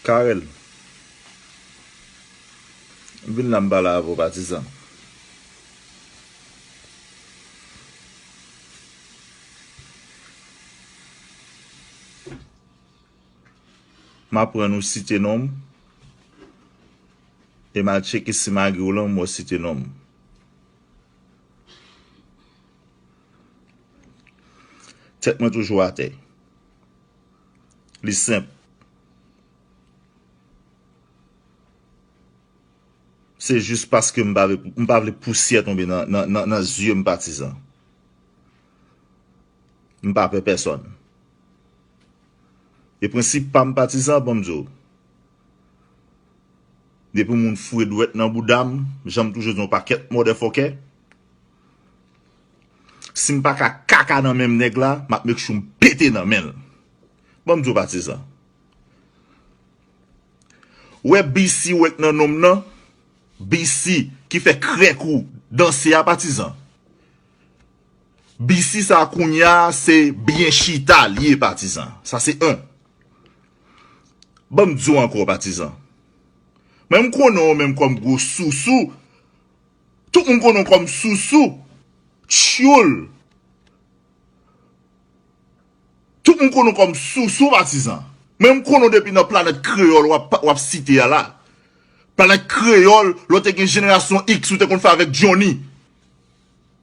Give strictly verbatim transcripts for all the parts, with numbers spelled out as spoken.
Carel, vin la m pale avè w, patizan. M aprann ou site non m, e m al tcheke si m ak ou lan m wè site non m. Tèt mwen toujou atè. Li senp. Se jis paske m pa vle, m pa vle pousyè tonbe nan, nan, nan, nan zye m, patizan. M pa pè pèsòn. E prensip pa m, patizan, ban m di w. Depi moun foure dwèt nan bouda m, jan m toujou di yon pakèt motherfucker, si m pa ka kaka nan men m nèg la, m ap make sure m pete nan men l. Ban m di w, patizan. Ou wè B C ou wè k nan non m nan? B C ki fè krèk ou danse a, patizan. B C sa kounye a se byen chita l ye, patizan. Sa se en. Ban m di w ankò, patizan. Mwen m konnen w menm kòm gwo sousou. Tout moun konnen w kòm sousou. Tchoul. Tout moun konnen w kòm sousou, patizan. Mwen m konnen w depi nan Planèt Kreyòl w ap, w ap site a la. Planèt Kreyòl, lè w te gen Jenerasyon X, ou te konn fè avèk Johnny.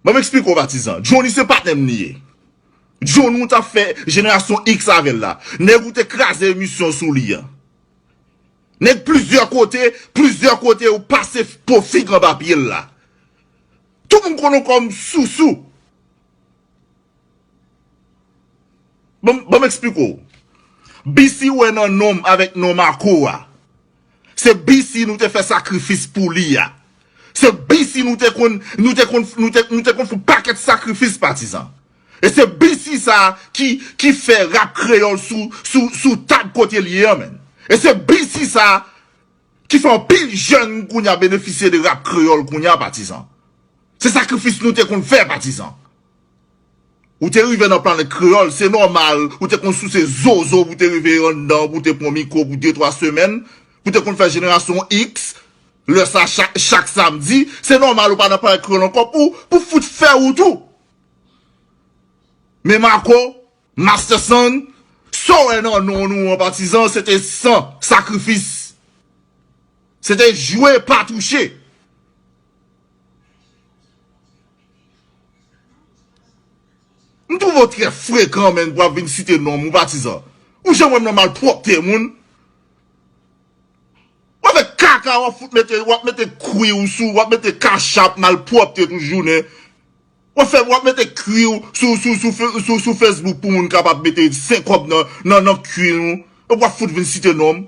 Ban m eksplike w, patizan. Johnny se patnè m li ye. Johnny ou t ap fè Jenerasyon X avè l la. Nèg ou te kraze emisyon sou li an. Nèg plizyè kote, plizyè kote ou pase po fig anba pye l la. Tout moun konnen w kòm sousou. Ban m, ban m eksplike w. B C ou wè nan non m avèk non Marco a. Se B C nou te fè sakrifis pou li a. Se B C nou te konn, nou te konn, nou te, nou te konn fè pakèt sakrifis, patizan. E se B C sa ki, ki fè rap kreyòl sou, sou, sou tab kote l ye an, menn. E se B C sa ki fè anpil jèn kounye a benefisye de rap kreyòl kounye a, patizan. Se sakrifis nou te konn fè, patizan. Ou te rive nan Planèt Kreyòl, se nòmal, ou te konn souse zozo pou te rive anndan, pou te pran mikwo pou de twa semèn, pou te konn fè Jenerasyon X, lè sa chak, chak samdi, se nòmal ou pa nan Planèt Kreyòl ankò pou, pou fout fè wout ou. Men Marco, Master Son, sa w wè nan non nou an, patizan, se te san, sakrifis. Se te jwe pa touche. M twouve w trè frekan, menn, pou w ap vin site non m, ou patizan. Ou janm wè m nan malpwòpte moun. W ap fè kaka, w ap fout mete, w ap mete kwi w sou, w ap mete kachap, malpwòpte tout jounen. W ap fè, w ap mete kwi w sou, sou, sou, fe- sou, sou Facebook pou moun kapab mete senk kòb nan, nan, nan kwi nou. Epi w ap fout vin site non m.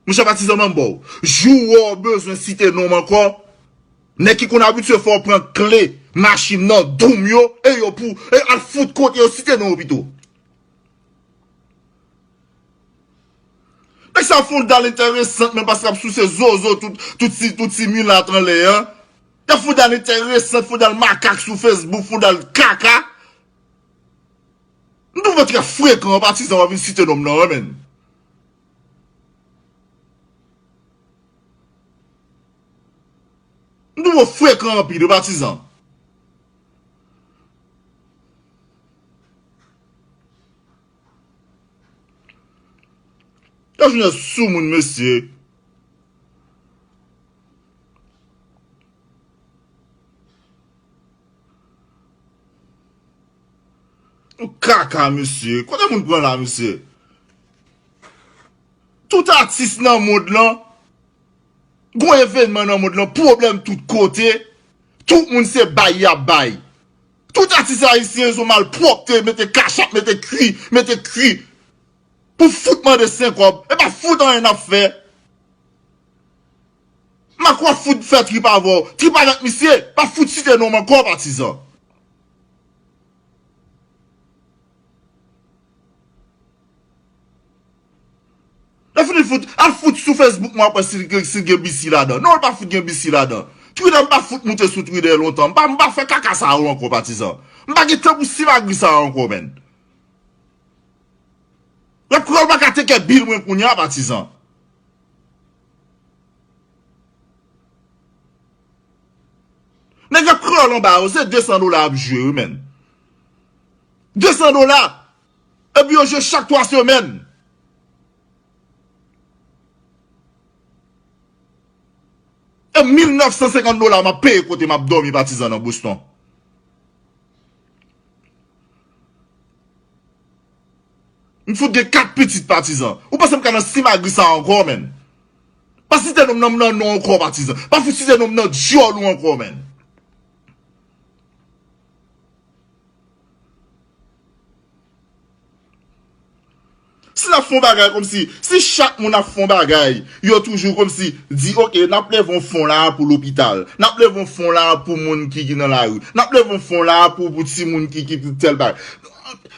Monchè patizan, ban m ba w. Jou w wè w bezwen site non m ankò, nèg ki konn abitye fè w pran kle machin nan doum yo, e yo pou, e al fout kote yo, site non yo pito. Nèg sa fondal enteresan, men paske ap souse zozo tout, tout ti, tout ti milat anlè an. Y ap fondal enteresan, fondal makak sou Facebook, fondal kaka. M twouve w trè frekan, patizan, w ap vin site non m nan, wi, menn. M twouve w frekan anpil, wi, patizan. Yon jounen sou moun, mesye. Ou kaka, mesye. Kote moun pran la, mesye? Tout atis nan mond lan, gon evènman nan mond lan, pwoblèm tout kote. Tout moun se bay y ap bay. Tout atis ayisyen yo se malpwòpte, mete kachap, mete kwi, mete kwi. Pou fout mande senk kòb, e pa fout anyen n ap fè. Marco ap fout fè trip avè w. Trip avèk misye, pa fout site non m ankò, patizan. Lè fini fout, al fout sou Facebook mwen ap wè si l gen, si l gen B C ladan. Non, l pa fout gen B C ladan. Twitter m pa fout moute sou Twitter lontan. M pa, m pa fè kaka sa yo ankò, patizan. M pa gen tan pou simagri sa yo ankò, menn. Rap kreyòl pa ka teke bil mwen kounye a, patizan. Nèg rap kreyòl anba yo, se de san dola ap jwe, wi, menn. De san dola. Epi yo jwe chak twa semèn. E mil nèf san senkant dola m ap peye kote m ap dòmi, patizan, nan Boston. M fout gen kat pitit, patizan. Ou panse m ka nan simagri sa ankò, menn? Pa site non m nan, nan non ankò, patizan. Pa fout site non m nan dyòl ou ankò, menn. Si n ap fè yon bagay kòmsi, si chak moun ap fè yon bagay, yo toujou kòmsi di, "Oke, n ap leve yon fon la pou lopital. N ap leve yon fon la pou moun ki, ki nan lari. N ap leve yon fon la pou, pou timoun ki, ki, ki tèl bagay."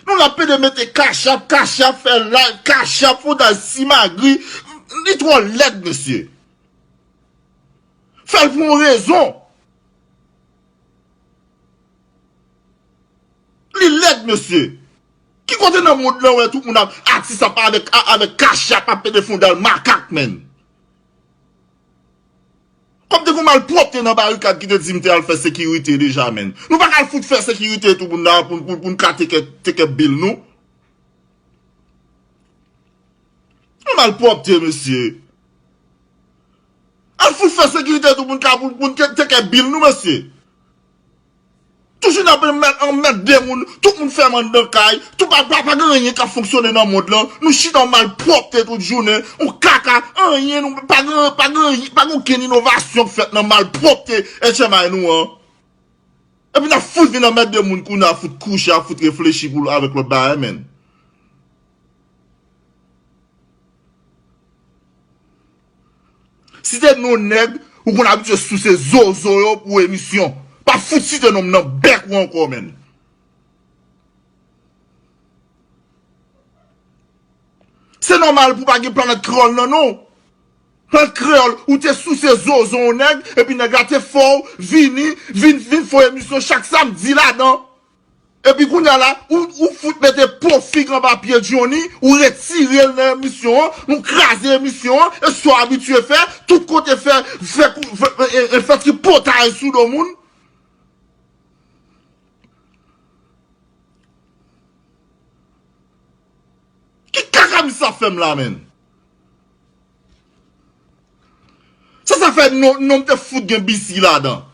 Nou la pede mete Cash App, Cash App, fè live, Cash App, fè yon dal simagri. Li twò lèd, mesye. Fè l pou yon rezon. Li lèd, mesye. Ki kote nan mond lan wè tout moun ap, atis ap avèk, a- avèk Cash App ap pede fondal makak, menn? Kòm te gon malpwòpte nan barikad ki te di m te al fè sekirite deja, menn. Nou pa ka al fout fè sekirite tout moun la pou, pou, pou n ka teke, teke bil nou. Yon malpwòpte, mesye. Al fout fè sekirite tout moun ka pou, pou n ke- teke bil nou, mesye. Toujou n ap anmèd, anmède moun, tout moun fèmen anndan kay, tout pa, pa, pa gen anyen k ap fonksyone nan mond lan. Nou chita yon malpwòpte tout jounen, yon kaka, anyen, nou pa gen, pa gen, pa gen okenn inovasyon k fèt nan malpwòpte H M I nou an. Epi n ap fout vin anmède moun kounye a, fout kouche, ap fout reflechi pou, avèk lòt bagay, menn. Site non nèg ou konn abitye souse zozo yo pou emisyon. Pa fout site non m nan bèk ou ankò, menn. Se nòmal pou pa gen Planèt Kreyòl nan non w. Planèt Kreyòl, ou te souse zozo yon nèg, epi nèg la te fè w vini, vin, vin fè w emisyon chak samdi ladan. Epi kounye a la, ou, ou fout mete po fig anba pye Johnny, ou retire l nan emisyon an, nou kraze emisyon an, e sa w abitye fè, tout kote fè, fè, fè, fè, fè, fè tripotay sou do moun. Ki kaka misye ap fè m la, menn? Sa, sa fè non, non m te fout gen B C ladan.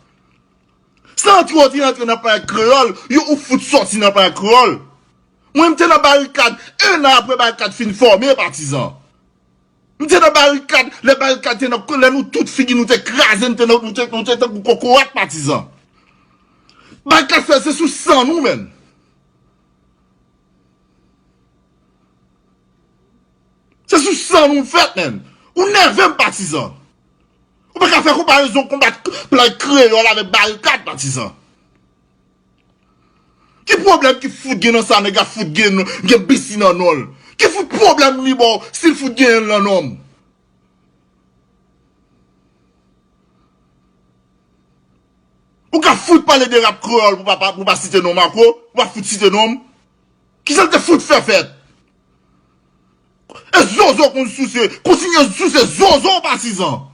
Se antre w te antre nan Planèt Kreyòl, yo ou fout sòti nan Planèt Kreyòl. Mwen, m te nan barikad, en an apre barikad fin fòme, patizan. M te nan barikad, lè barikad te nan, lè nou tout figi nou te kraze, nou te nan, nou te, nou te tankou kokorat, patizan. Barikad fè, se sou san nou, menn. Se sou san nou fèt, menn. Ou nève m, patizan. Ou pa ka fè konparezon konbat Planèt Kreyòl avèk barikad, patizan. Ki pwoblèm ki fout gen nan sa nèg la fout gen, gen B C nan non l? Ki fout pwoblèm li ba w si l fout gen l nan non m? Ou ka fout pale de rap kreyòl pou pa, pa, pou pa site non Marco, pou pa fout site non m. Kisa l te fout fè fèt? E zozo konn souse, kontinye souse zozo patizan.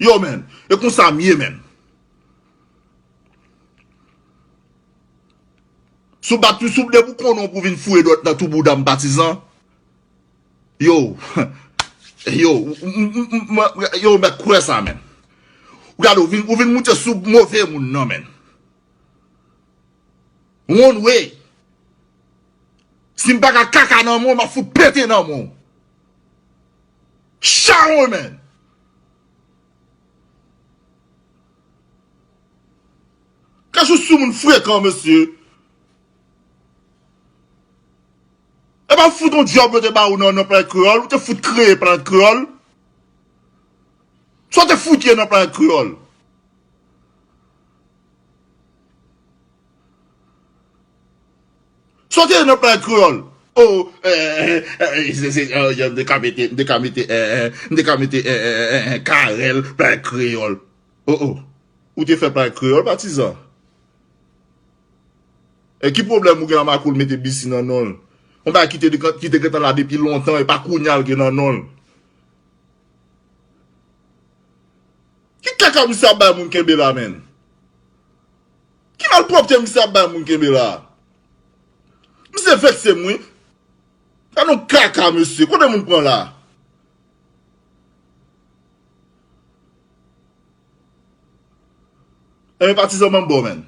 Yo, menn, e konsa m ye, menn. Si w bat, si w depi w konnen w pou vin foure dwèt nan tou bouda m patizan. Yo, yo, m, m, m, m, yo, mèt kwè sa, menn. Ou gade, ou vin, ou vin moute sou move moun nan, menn. One way. Si m pa ka kaka nan men w, m ap fout pete nan men w. Chawon, menn. Kachou sou moun frekan, mesye. E pa fout yon djòb yo te ba ou nan, nan Planèt Kreyòl, ou te fout kreye Planèt Kreyòl. Sa w te fout ye nan Planèt Kreyòl? Sa w te ye nan Planèt Kreyòl? O, eh, eh, eh, se, se, eh, m te ka mete, m te ka mete, eh, eh, m te ka mete, eh, eh, eh, eh, eh, Karèl, Planèt Kreyòl. Oh, oh. Ou te fè pale kreyòl, patizan? E ki pwoblèm ou gen an makoul mete B C nan non l? Yon bagay ki te, ki te gentan la depi lontan, e pa kounye a l gen nan non l. Ki kaka misye ap bay moun kenbe la, menn? Ki malpwòpte misye ap bay moun kenbe la? Misye vekse m, wi. Gade yon kaka, mesye. Kote moun pran la? Enben, patizan, ban m ba w, menn.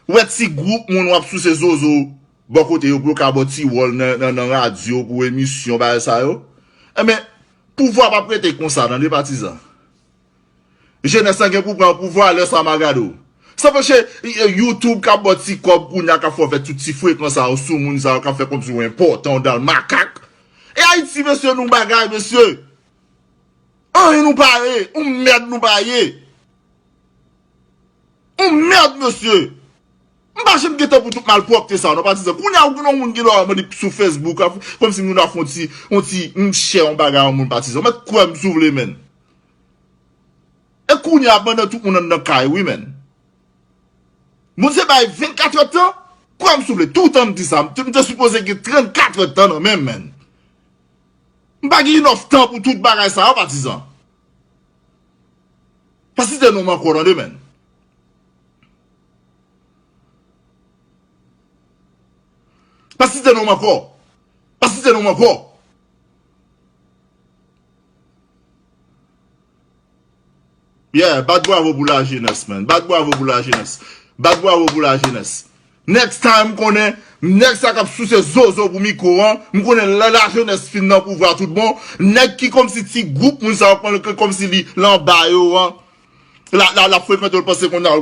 Ou wè ti gwoup moun w ap souse zozo bò kote yo pou yo ka ba w ti wòl nan, nan, nan radyo pou emisyon, bagay sa yo. Enben, pouvwa p ap rete konsa, tande, patizan. Jenès lan gen pou pran pouvwa lè sa m a gade w. Sa fè se, e, e, YouTube k ap ba w ti kòb kounye a k ap fè w fè tout ti frekan sa yo sou moun sa yo k ap fè kòmsi w enpòtan, w dal makak. E Ayiti, mesye, nou bagay, mesye. Anyen nou pa ye, yon mèd nou pa ye. Yon mèd, mesye. M pa janm gen tan pou tout malpwòpte sa yo, non, patizan. Kounye a, ou gen yon moun ki dwa mande sou Facebook, a, kòmsi moun ap fè yon ti, yon ti, yon chè, yon bagay, yon moun patizan. Mèt kwè m si w vle, menn. E kounye a, pandan tout moun anndan kay, wi, menn. Moun se bay vennkat èdtan, kwè m si w vle, toutan m di sa, m te, m te sipoze gen trannkat èdtan nan men m, menn. M pa gen enough tan pou tout bagay sa yo, patizan. Pa site non m ankò, tande, menn. Pa site non m ankò. Pa site non m ankò. Yeah, bat bravo pou lajenès, man. Bat bravo pou lajenès. Bat bravo pou lajenès. Next time, m konnen, nèg sa k ap souse zozo pou mikwo an, m konnen lè lajenès fin nan pouvwa tout bon, nèg ki kòmsi ti gwoup moun sa yo, kòmsi li l anba yo an, l ap, l ap, l ap frekante yo, l panse konn al,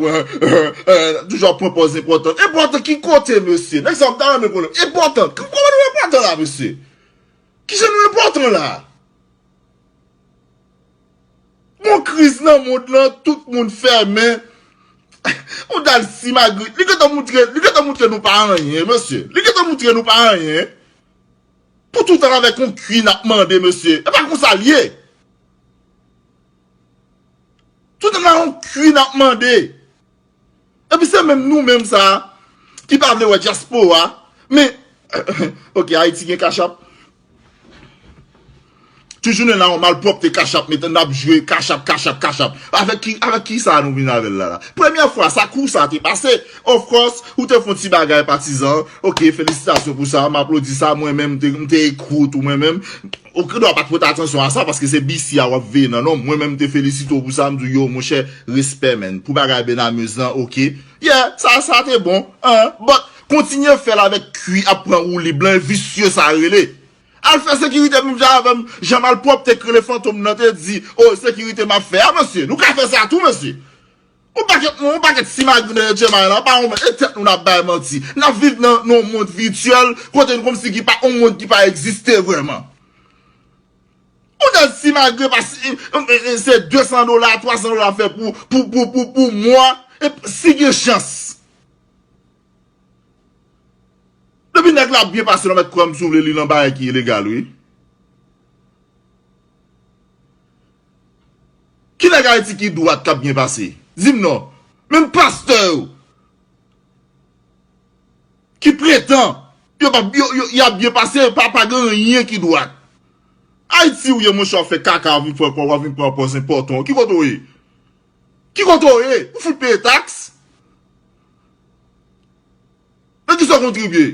toujou ap pran pòz enpòtan. Enpòtan ki kote, mesye? Nèg sa yo, m ta renmen konnen. Enpòtan. Kòman nou enpòtan la, mesye? Kijan nou enpòtan la? Gon kriz nan mond lan, tout moun fèmen. Ou dal simagri. Li gentan moutre, li gentan moutre nou pa anyen, mesye. Li gentan moutre nou pa anyen. Pou toutan avèk yon kwi n ap mande, mesye. E pa konsa l ye. Toutan nan yon kwi n ap mande. Epi se menm nou menm sa a ki pa vle wè dyaspora. Men, ok, Ayiti gen Cash App. Tout jounen la, yon malpwòpte Cash App, mete n ap jwe Cash App, Cash App, Cash App. Avèk ki, avèk ki sa nou vin avè l la, la? Premyè fwa, sa kou sa te pase. Of course, ou te fè yon ti bagay patizan. Ok, felisitasyon pou sa, m aplodi sa, mwen menm, m te, m te ekri w tou, mwen menm. Ou gen dwa pa t pote atansyon a sa, paske se B C a w ap veye nan non m. Mwen menm, m te felisite w pou sa, m di w, yo, monchè, respè, man. Pou bagay Benamuz lan, ok. Yeah, sa, sa te bon, hein. But, kontinye fè l avèk kwi ap pran woulib lan, visye sa rele. Al fè sekirite menm jan avè m, jan malpwòpte k rele Fantom nan te di, oh, sekirite m ap fè a, mesye. Nou ka fè sa tou, mesye. Yon pakèt moun, yon pakèt simagri nan H M I la, pa yon, e tèt nou n ap bay manti. N ap viv nan, nan yon mond vityèl, kote n kòmsi ki pa, yon mond ki pa egziste vrèman. Yon nèg simagri pa si, e, e, e, se de san dola, twa san dola fè pou, pou, pou, pou, pou mwa, e si gen chans. Depi nèg la ap byen pase, non, mèt kwè m si w vle, li nan bagay ki ilegal, wi. Ki nèg Ayiti ki dwat k ap byen pase? Di m non. Menm pastè yo ki pretan yo p ap, yo, yo, y ap byen pase, pa, pa gen anyen ki dwat. Ayiti ou ye, monchè, w ap fè kaka, w ap vin pran kòb, w ap vin pran pòz enpòtan. Ki kote w ye? Ki kote w ye? Ou fout peye taks? Nan kisa w kontribye?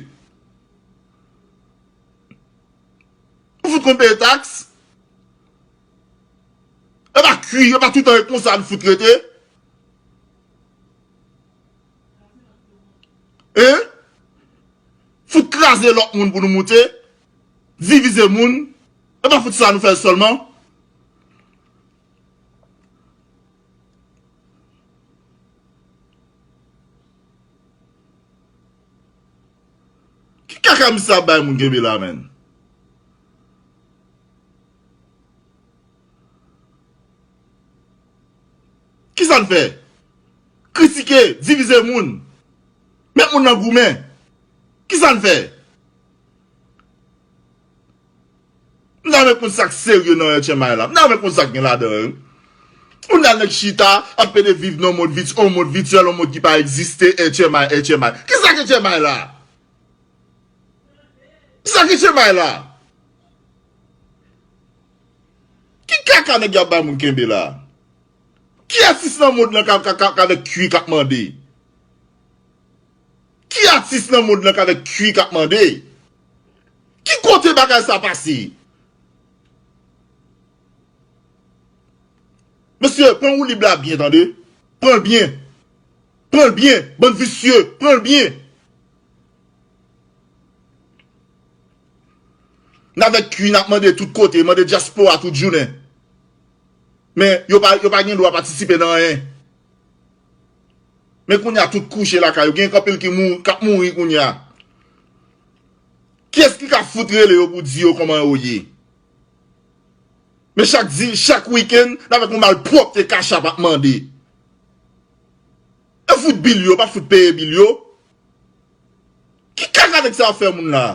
Ou fout konn peye taks? E pa kwi, e pa toutan e konsa n fout rete. Hein? Fout kraze lòt moun pou nou moute, divize moun. E pa fout sa nou fè sèlman. Ki kaka misye ap bay moun kenbe la, menn? Kisa n fè? Kritike, divize moun, met moun nan goumen. Kisa n fè? M ta renmen konn sa k serye nan H M I la. M ta renmen konn sa k gen ladan yo. Kounye a nèg chita ap pede viv nan yon mond vit-, yon mond vityèl, yon mond ki pa egziste, H M I, H M I. Kisa ki H M I la? Kisa ki H M I la? Ki kaka nèg y ap bay moun kenbe la? Ki atis nan mond lan ka, ka, ka, ka avèk kwi k ap mande? Ki atis nan mond lan k avèk kwi k ap mande? Ki kote bagay sa pase? Mesye, pran woulib la byen, tande. Pran l byen. Pran l byen, bann visye, pran l byen. N avèk kwi n ap mande tout kote, mande dyaspora tout jounen. Men yo pa, yo pa gen dwa patisipe nan anyen. Men kounye a tout kouche lakay yo, gen anpil ki mou-, k ap mouri kounye a. Kiyès ki ka fout rele yo pou di yo kòman yo ye? Men chak di, chak wikenn, n avèk yon malpwòpte Cash App ap mande. Yo fout bil yo, pa fout peye bil yo. Ki kaka nèg sa ap fè moun la?